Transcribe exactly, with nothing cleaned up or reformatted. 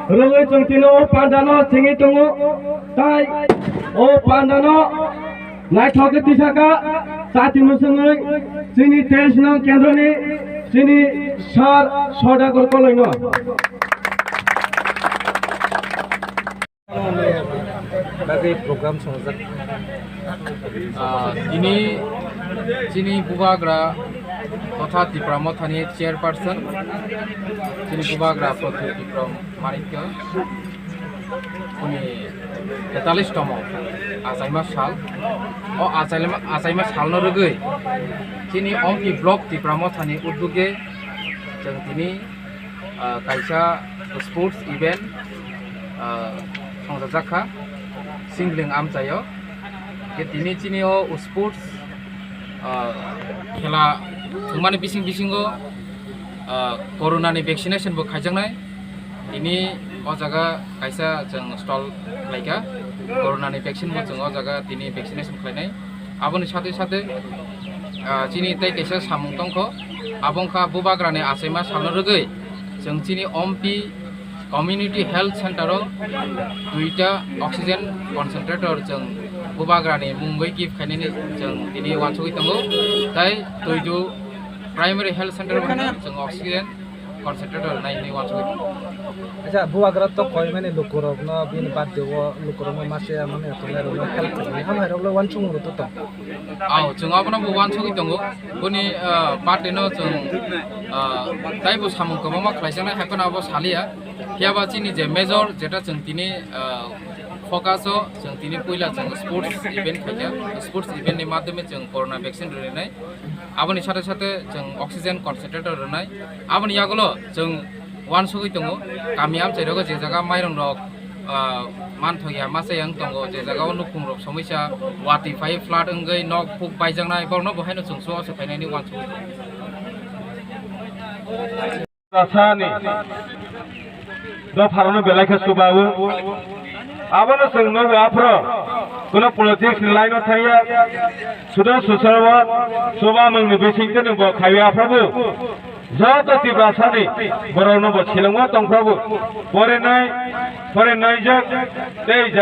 Rwgwi chwng tini o pandano sengwi tongo, tai o pandano naithok khe tisaka chati mwswngwi chini teis nong kendroni chini sir Sodagar Koloino. Bagwi program songjak. Ah, tini chini bubagra totha Tipra Mothani chairperson, chini bubagra Pradyot Bikram Manikya, bini tetalis tomo achaima sal. O achaima, achaima salno rwgwi chini Ompi block Tipra Mothani uddogwi chwng tini ah, kaisa sports event, ah, songchajak kha Singling amchaio. Khe tini chini o sports, ah, khela wngmani bising bisingo, ah, corona ni vaccination bo khaijaknai. Tini o jaga kaisa chwng stall khlaikha, corona ni vaccine bo chwng o jaga tini vaccination khlainai. Aboni sathe sathe, ah, chini tei kaisa samung tongkho, abo wngkha bubagrani achaima salno rwgwi chwng chini Ompi Community Health Center o duita oxygen concentrator chwng bubagrani mungwi gift khainani chwng tini uansugwi tongo, tei Tuidu Primary Health Center o chwng oxygen concentrator nai hinwi uansugwi tongo. Acha, bubagra to koi mani lukurokno bini birthday o lukurokno mase amani atongnai rokno help khaimani. Amhairokno uansukmung rwtwi tong. Ao, chwng abono bo uansugwi tongo. Boni, ah, birthday no chwng, ah, taibo samung kwbangma khlaijaknai, hai phano abo saliya. Phiya ba chini je major, jeta chwng tini, ah, focus o chwng tini puila chwng sports event khaikha. Sports event ni madhyome chwng corona vaccine rwrinai. Aboni sathe sathe chwng oxygen concentrator rwnai. Aboni yagulo chwng uansugwi tongo, kami amchairogo je jaga mairongrok, ah, manthokya masa yang tongo, je jaga o nukhungrok somoisa watwi phai flood wngwi nok phuk baijaknai, borokno bo haino chwng suo se phainani uansugwi tongo. Sani dopharokno belai khe chubawo. Abono chwng nogo aphro kuno politics ni line o thangya. Sudo sucharo chubamungni bisingtwi nwng bo khaiwi aphrobo joto Tiprasani borokno bo silongo tongphrobo porinai, porinai jak tei